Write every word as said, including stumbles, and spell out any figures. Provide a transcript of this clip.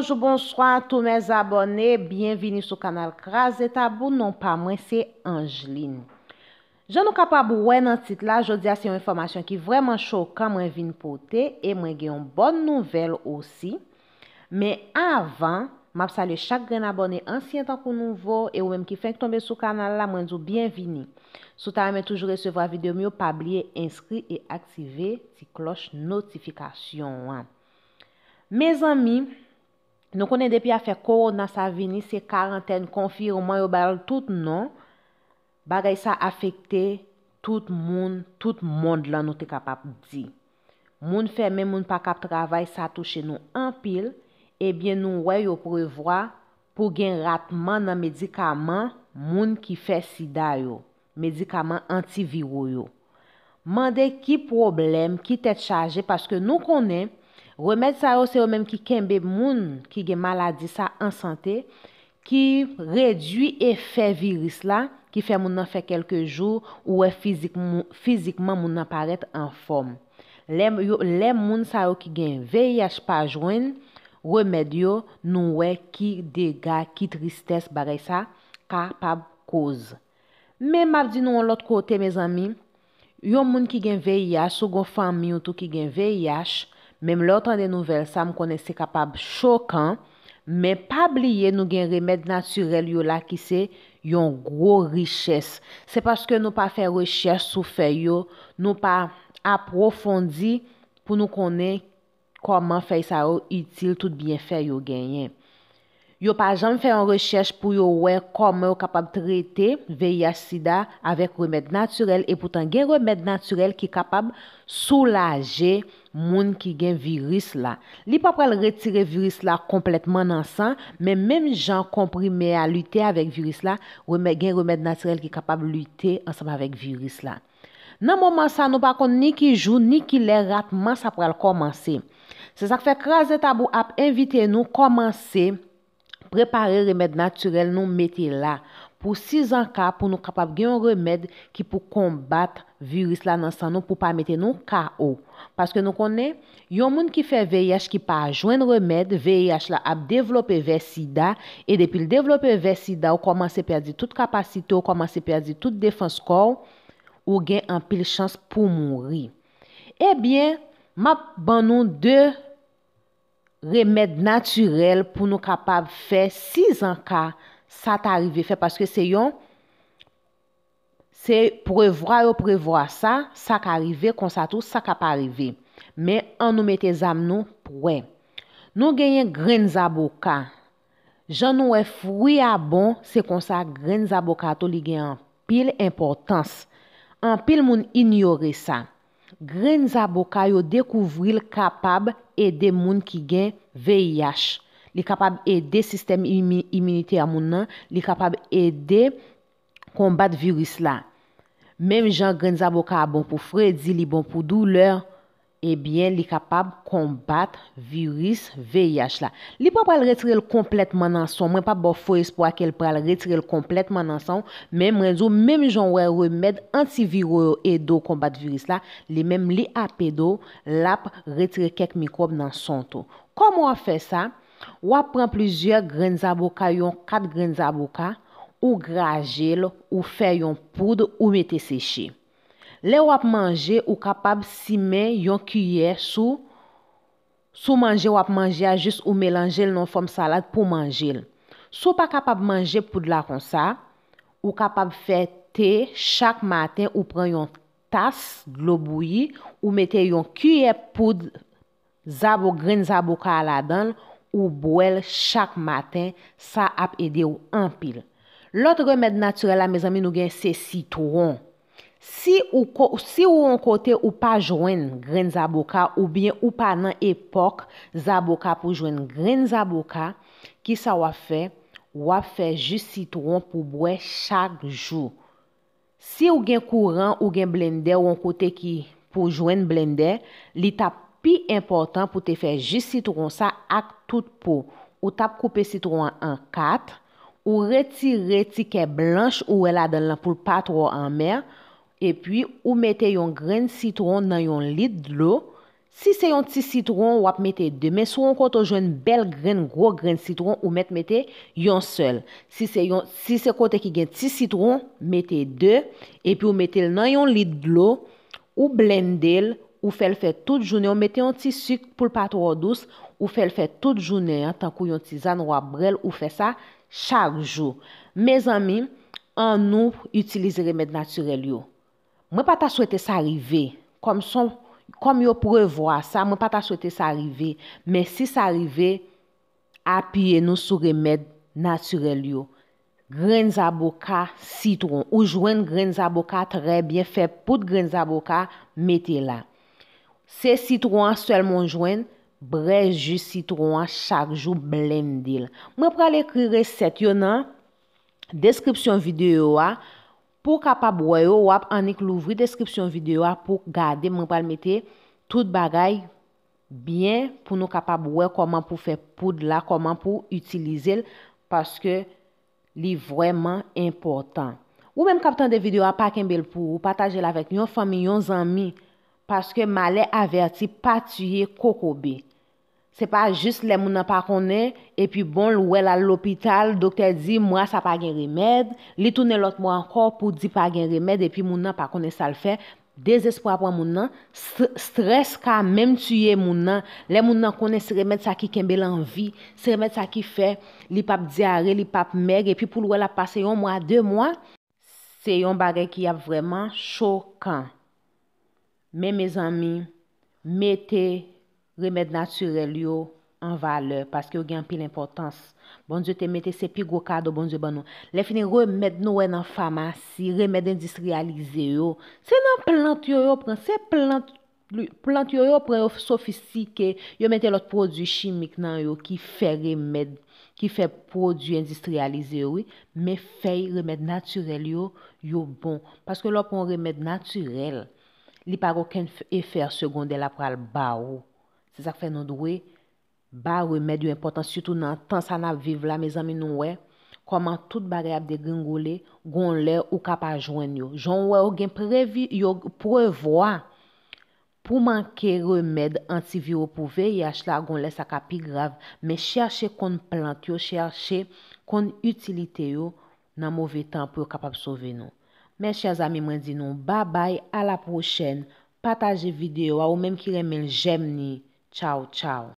Bonjou, bonswa tou mè zabòne, byenvini sou kanal Kraze Tabou, non pa mwen se Angeline. Jan nou kapab wè nan tit la, jodi a se yon enfòmasyon ki vrèman chokan mwen vin pote e mwen gen yon bòn nouvèl osi. Men avan, m ap salye chak grenn abòne, ansyen tankou nouvo, e ou menm ki fenk tonbe sou kanal la, mwen di w byenvini. Si w ta renmen toujou resevwa videyo m yo, pa bliye enskri e aktive ti klòch notifikasyon an. Mezanmi, nou konnen depi afè kowona sa vini, se karantèn konfiman, yo ba l tout non. Bagay sa afekte tout moun, tout mond lan, nou te kapab di. Moun fèmen, moun pa kab travay, sa touche nou anpil. Ebyen, nou wè yo prevwa pou gen ratman nan medikaman moun ki fè sida yo, medikaman antiviro yo. Mande ki pwoblèm, ki tèt chaje, paske nou konnen remèd sa yo se yo menm ki kenbe moun ki gen maladi sa an sante, ki redui efè viris la, ki fè moun nan fè kèlke jou, ou wè fizik mou-, fizikman moun nan parèt anfòm. Lè yo, lè moun sa yo ki gen V I H pa jwenn remèd yo, nou wè ki dega, ki tristès bagay sa kapab koz. Men m ap di nou yon lòt kote, mezanmi, yon moun ki gen V I H, si w gen yon fanmi w tou ki gen V I H, menm lè w tande nouvèl sa, m konnen se kapab chokan, men pa bliye nou gen remèd natirèl yo la ki se yon gwo richès. Se paske nou pa fè rechèch sou fè yo, nou pa apwofondi pou nou konnen kòman fèy sa yo itil, tout byenfè yo genyen. Yo pa janm fè yon rechèch pou yo wè kòman yo kapab trete V I H sida avèk remèd natirèl, epoutan gen remèd natirèl ki kapab soulaje moun ki gen viris la. Li pa pral retire viris la konplètman nan san, men menm jan konprime a lite avèk viris la, remè-, gen remèd natirèl ki kapab lite ansanm avèk viris la. Nan moman sa, nou pa konn ni ki jou, ni ki lè ratman sa pral kòmanse. Se sa k fè Kraze Tabou ap envite nou kòmanse prepare remèd natirèl nou mete la pou sizanka, pou nou kapab gen yon remèd ki pou konbat viris la nan san nou, pou pa mete nou K O. Paske nou konnen, yon moun ki fè V I H ki pa jwenn remèd, V I H la ap devlope vè sida, e depi l devlope vè sida, ou kòmanse pèdi tout kapasite, ou kòmanse pèdi tout defans kò w, ou gen anpil chans pou mouri. Ebyen, m ap ban nou de remèd natirèl pou nou kapab fè sizanka sa ta rive fè, paske se yon, se prevwa yo prevwa sa, sa ka rive konsa tou, sa ka pa rive. Men ann nou mete zam nou prè. Nou genyen grenn zaboka. Jan nou wè fwi a bon, se konsa grenn zaboka tou li gen anpil enpòtans. Anpil moun inyore sa. Grenn zaboka yo dekouvri l kapab ede moun ki gen V I H. Li kapab ede sistèm imi-, iminitè a moun nan, li kapab ede konbat viris la. Menm jan grenn zaboka a bon pou fredi, li bon pou doulè, ebyen, li kapab konbat viris V I H la. Li pa pral retire l konplètman nan san w. Mwen p ap ba w fo espwa ke l pral retire l konplètman nan san w, men mwen di w, menm jan w wè remèd antiviro yo ede w konbat viris la, li menm li ap ede w, l ap retire kèk mikwòb nan san w tou. Kòman w ap fè sa? W ap pran plizyè grenn zaboka, yon kat grenn zaboka, ou graje l, ou fè yon poud, ou mete seche. Lè w ap manje, ou kapab simen yon kiyè sou, sou manje w ap manje a, jis ou melanje l nan yon fòm salad pou manje l. Si w pa kapab manje poud la konsa, ou kapab fè te chak maten, ou pran yon tas dlo bouyi, ou mete yon kiyè poud zabo-, grenn zaboka a ladan l, ou bwè l chak maten, sa ap ede w anpil. Lòt remèd natirèl la, mezanmi, nou gen se sitwon. Si ou ko-, si ou yon kote ou pa jwenn grenn zaboka oubyen ou pa nan epòk zaboka pou jwenn grenn zaboka, kisa w ap fè? W ap fè ji sitwon pou bwè chak jou. Si w gen kouran, ou gen blendè, ou yon kote ki pou jwenn blendè, li t ap pi enpòtan pou te fè ji sitwon sa ak tout po. Ou t ap koupe sitwon an an kat, ou retire ti kè blanch ou wè ladan l lan pou l pa twò anmè, epi ou mete yon grenn sitwon nan yon lit dlo. Si se yon ti sitwon, w ap mete de. Men si w yon kote w jwenn bèl grenn, gwo grenn sitwon, ou mèt mete yon sèl. Si se yon, si se kote ki gen ti sitwon, mete de. Epi w mete l nan yon lit dlo, ou blende l, ou fè l fè tout jounen, ou mete yon ti sik pou l pa twò dous, ou fè l fè tout jounen an, tankou yon tizàn, w ap bwè l, ou fè sa chak jou. Mezanmi, annou itilize remèd natirèl yo. Mwen pa ta swete sa rive. Kòm son, kòm yo prevwa sa, mwen pa ta swete sa rive. Men si sa rive, apiye nou sou remèd natirèl yo. Grenn zaboka, sitwon. Ou jwenn grenn zaboka trè byen, fè poud grenn zaboka, mete la. Se sitwon an sèlman w jwenn, bwè ji sitwon an chak jou, blende l. Mwen pral ekri resèt yo nan deskripsyon videyo a. Pou w kapab wè yo, w ap annik louvri deskripsyon videyo a pou w gade. Mwen pral mete tout bagay byen pou nou kapab wè kòman pou fè poud la, kòman pou itilize l, paske li vrèman enpòtan. Ou menm k ap tande videyo a, pa kenbe l pou ou, pataje l avèk yon fanmi, yon zanmi, paske malè avèti pa tiye kokobe. Se pa jis lè moun nan pa konnen, epi bon, l wè l al lopital, doktè di mwa sa pa gen remèd, li tounen lòt mwa ankò pou di pa gen remèd, epi moun nan pa konnen sa l fè, dezespwa pran moun nan, s-, strès ka menm tiye moun nan. Lè moun nan konnen se remèd sa ki kenbe l an vi, se remèd sa ki fè li p ap dyare, li p ap mèg, epi pou l wè l ap pase yon mwa, de mwa, se yon bagay ki ap vrèman chokan. Men mezanmi, mete remèd natirèl yo an valè, paske yo gen anpil enpòtans. Bondye te mete, se pi gwo kado Bondye ban nou. Lè fini, remèd nou wè nan famasi, remèd endistriyalize yo, se nan plant yo yo pran, se plant, plant yo yo pran, yo sofistike, yo mete lòt pwodui chimik nan yo ki fè remèd, ki fè pwodui endistriyalize yo, wi. Men fèy remèd natirèl yo, yo bon. Paske lè w pran yon remèd natirèl, li pa gen okenn f-, efè segondè l ap pral ba ou. Se sa k fè nou dwe ba remèd yo enpòtans, sitou nan tan sa n ap viv la, mezanmi, nou wè kòman tout bagay ap degringole, gon lè ou ka pa jwenn yo. Jan w wè yo gen previ, yo prevwa pou manke remèd antiviro pou V I H la, gon lè sa ka pi grav, men chèche konn plant yo, chèche konn itilite yo nan move tan pou yo kapab sove nou. Mes chers amis, mwen di nou babay, a la pwochèn, pataje videyo a, ou menm ki renmen l, jèm ni, tchaw, tchaw.